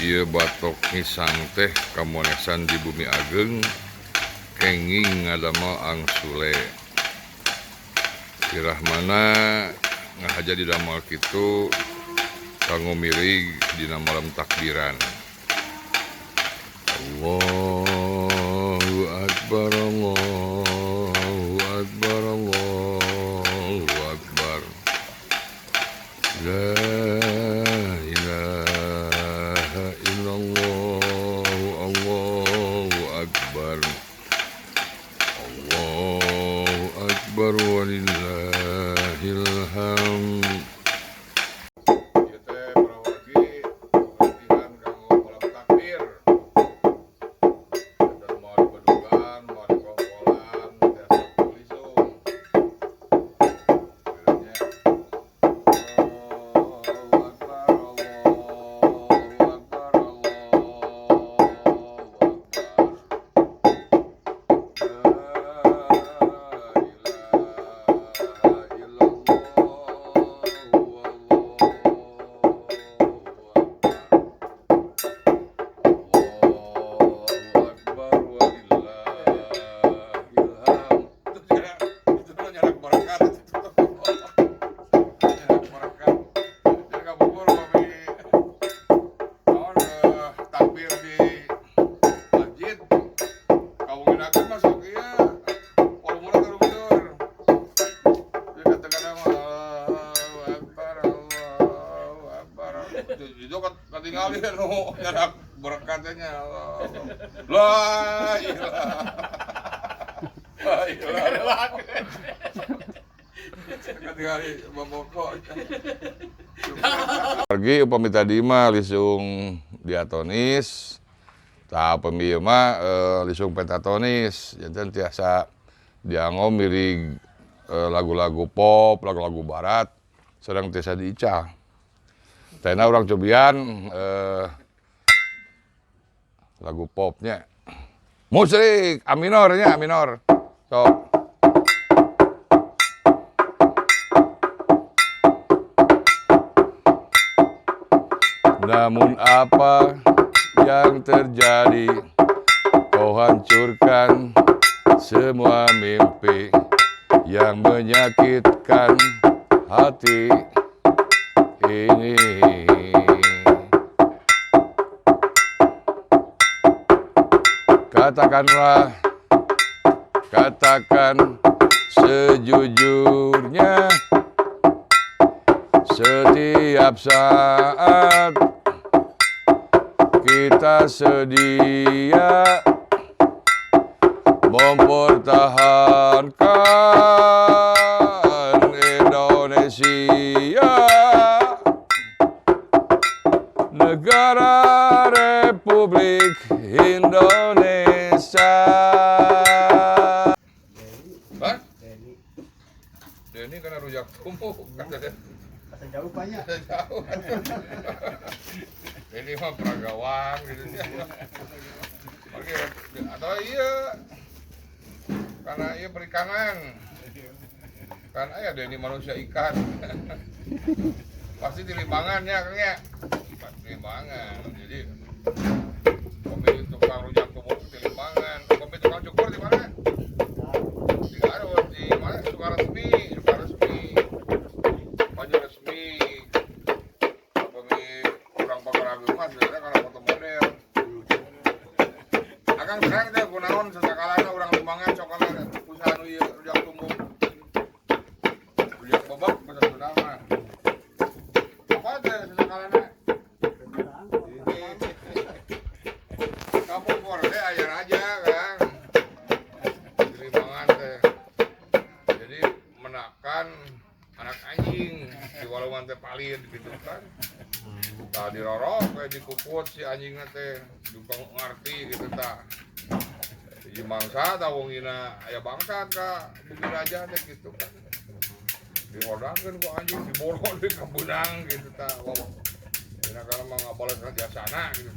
Ieu batok ngisang teh kamonesan di bumi ageng kenging ngadamel angsule. Irah mana ngahaja didamel kitu kanggo mirig dina malam takbiran. Allahu akbar Allahu akbar Allahu akbar. La ilaha illallah Allahu akbar. Allahu akbar walillahil hamd. Ieu teh parawargi latihan kanggo malam takbir. Dan mau dibedugan, mau dikongkolan, tiasa lisung. Kiranya Allahu akbar, Allahu akbar, Allahu akbar. La ilaha illallah, Allahu akbar. Allahu akbar walillahil hamd. Itu nyarak berkat itu. Nyarak berkat. Jadi kapungkur kami naon takbir di masjid. Kawunginakeun masuk ieu volumena terus. Jadi kata-kata Allahu akbar Allahu akbar. Itu kan katingali nu nyarak berkatnya Allah. La ilaha. La ilaha. Katingali boboko. Pergi upami tadi mah lisung diatonis, tah upami ieu mah lisung pentatonis. Janten tiasa dianggo mirig lagu-lagu pop, lagu-lagu barat, sareng tiasa diical. Tena urang cobian lagu popnya. Musrik A minor nya, A minor. Sok. Namun apa yang terjadi? Kau hancurkan semua mimpi yang menyakitkan hati ini. Katakanlah, katakan sejujurnya, setiap saat kita sedia mempertahankan Indonesia, negara Republik Indonesia. Hah? Denny. Denny karena rujak tumbuk kata dia. Kata jauh banyak. Jauh. Ini mah peragawan gitu ya. Oke, atau iya karena iya perikanan. Kan aya Denny manusia ikan. Pasti di limbangan ya, Kang ya. Pasti limbangan. Jadi pemilik tukang rujak tumbuk di limbangan. Pemilik tukang cukur di mana? Di Garut, di mana? Sukaresmi, Sukaresmi. Banjarresmi. Pemilik orang Pagerageung mah sebenarnya karena foto model. Akang terang teh kunaon sasakalana urang limbangan cokana usaha nu ieu rujak tumbuk. Rujak bebek bahasa Sunda mah. Apa teh sasakalana? Kapungkur teh aya raja, Kang. Di limbangan teh. Jadi menakan anak anjing di walungan teh palid gitu kan. Tah dirorok kayak dikukut si anjingna teh juga ngarti gitu tah. Hiji mangsa tah wongina aya bangsat ka bumi raja teh gitu kan. Dihodakeun ku anjing diborong deui ka beunang gitu tah. Wah, dina kana mah ngabales ka jasana gitu.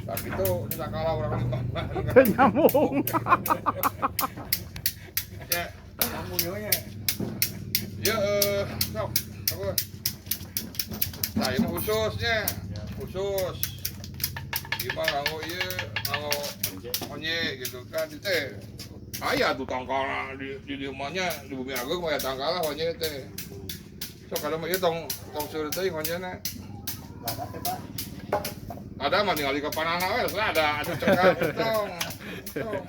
Tah kitu sakala urang limbangan. Nyambung. Ya, Nyambung ya. Ya, sok, apa? Nah, ini khususnya, khusus. Ieu mah nganggo ieu, nganggo honje gitu kan. Itu teh aya tuh tangkalna di dieu mah nya, di Bumi Agung mah aya tangkalna honje teh. Sok kada mah ieu tong tong seueur teuing honjena. Lada teh, Pak. Ada mah tinggal di kepanana we, ada atuh cekap tong. Tong.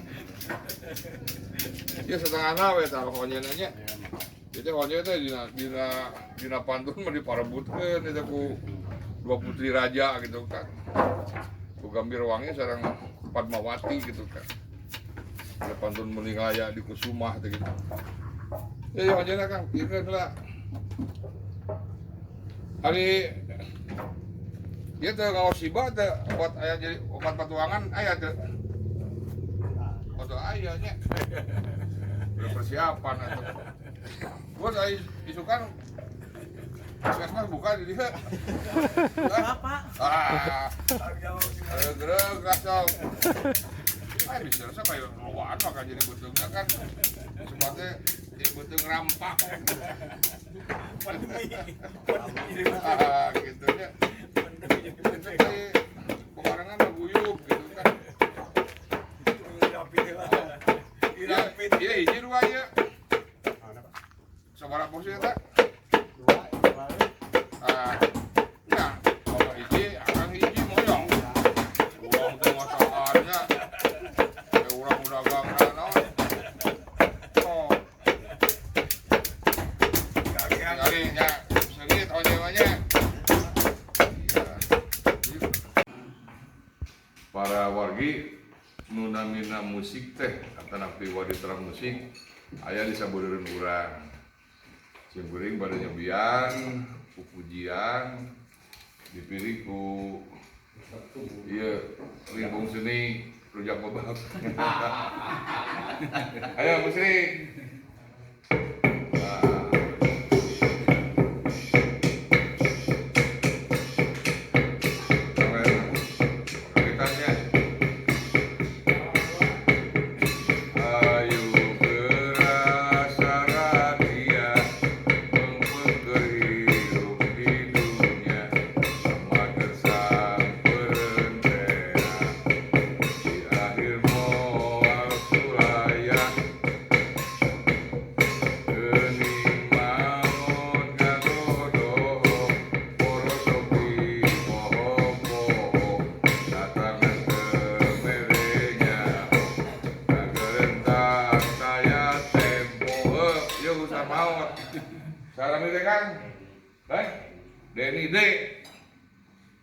Ieu setengahna we tah honjena nya. Itu honje teh dina pantun mah diparebutkeun eta ku dua putri raja gitu kan. Ku Gambirwangi sareng Padmawati gitu kan. Ada pantun meninggalaya di Kusumah teh gitu. Ya ya honjena Kang, ieu lah. Hari ieu teh ngaos siba teh obat aya jadi obat patuangan aya teh. Atau aya nya. Udah persiapan atuh. Gua dari isukan Puskesmas buka di dia. Apa? Ah, gereg lah sok. Ah, bisa rasa kayak luan maka jadi beuteungna kan. Sebabnya jadi beuteung rampak. Pandemi. Pandemi. Ah, gitu nya. Pandemi jadi Itu teh pebarengan mah guyub gitu kan. Iya, iya hiji dua ieu. Sabaraha porsi eta? Ah, ya, kalau hiji, akang hiji moyong. Urang teh masakannya. Kayak urang dagang naon. Oh, tinggali nya seungit honje mah nya. Iya. Para wargi nu namina musik teh atanapi waditra musik aya di sabudeureun urang. Simkuring bade nyobian pupujian dipilih ku ieu lingkung seni rujak bebak. Ayo Bu Sri. Nah. Gitarnya. Ayo gerasa radia menghirup di dunia magersang perentea di akhir moal sulaya geuning maot ngagodoh porosopi poho-poho datangan ke merenya kagerentak saya tempo. Heuh, ieu usah maot. Salam teh Kang. Heh, Denny D.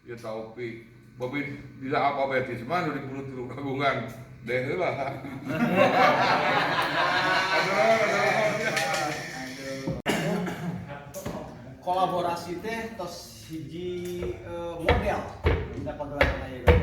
Ieu Taufik. Bobi dina alfabetis mah nu 23 kagungan. D heula. Aduh, aduh. Kolaborasi teh tos hiji model dina pagelaran ayeuna.